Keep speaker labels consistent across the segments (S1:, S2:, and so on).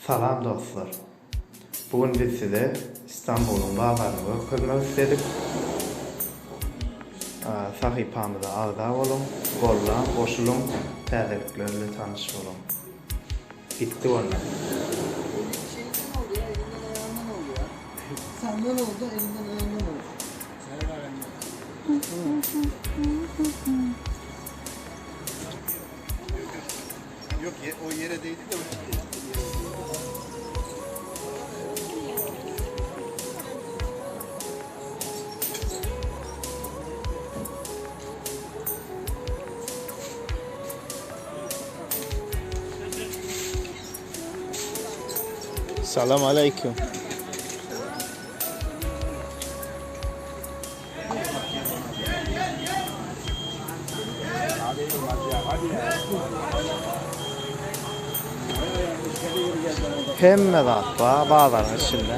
S1: Salam dostlar. Bu gün biz size Istanbulyň bazaryny görkezmek isledik. Sahypamyza agza boluň, gollaň, goşulyň, täzelikler bilen tanyş boluň. Gitdik onda.
S2: Senden oldu, elinden ayağından oldu.
S3: Yok o yere değdi de o gitti.
S1: Salam aleýkum. Hemme zat bar bazaryň içinde.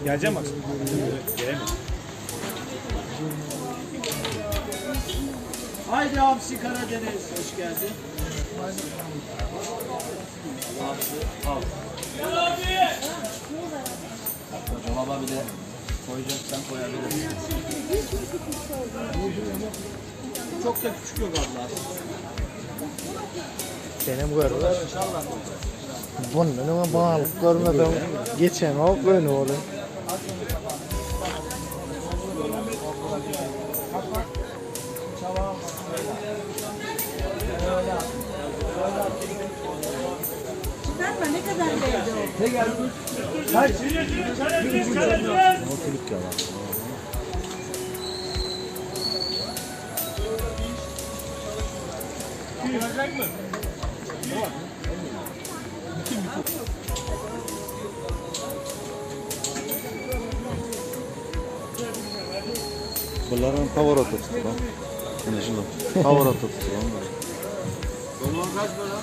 S4: Geleceğim bak. Gelemiyorum.
S2: Haydi Hamsi Karadeniz, hoş geldin. Al.
S5: Dolaba bir de koyacaksan koyabilirsin.
S2: Çok da küçük yok abla.
S1: Senem görler. Bundan öňe balyk görmedim. Geçenok öne oly.
S6: Çıkartma ne kadar geldi o?
S5: Bularyň pawarota tutdular. Ine şunu. Pawarota tutdular.
S3: Dolon kaç para?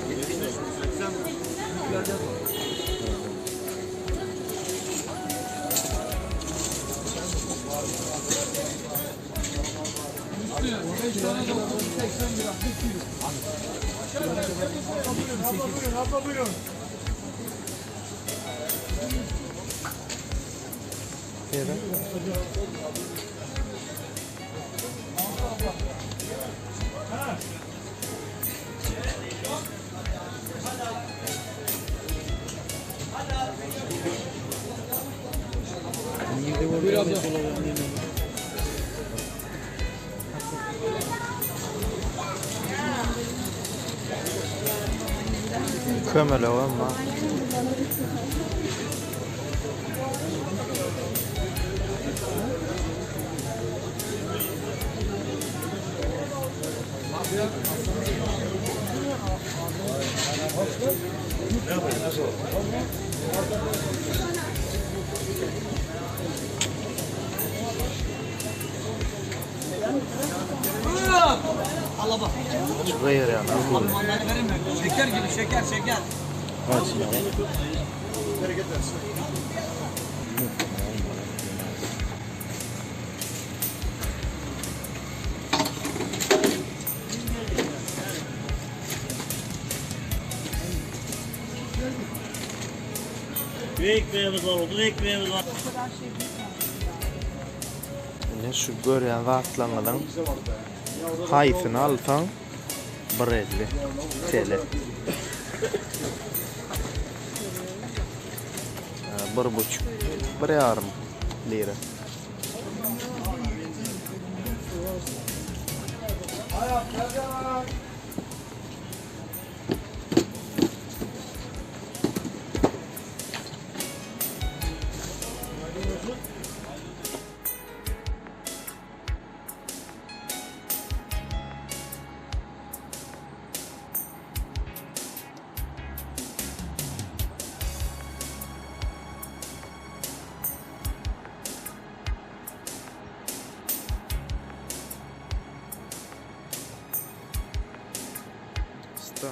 S3: 75 mi? 80 mi?
S1: Kömelegem bar.
S2: Şeker gibi şeker şeker.
S4: Köy ekmeğimiz var, odun ekmeğimiz var.
S1: Ine şu görýän zatlaryňyzyň haýsyny alsaň 1.50 TL. Bir buçuk, bir ýarym lira.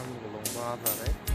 S1: Haramgulyň bazary.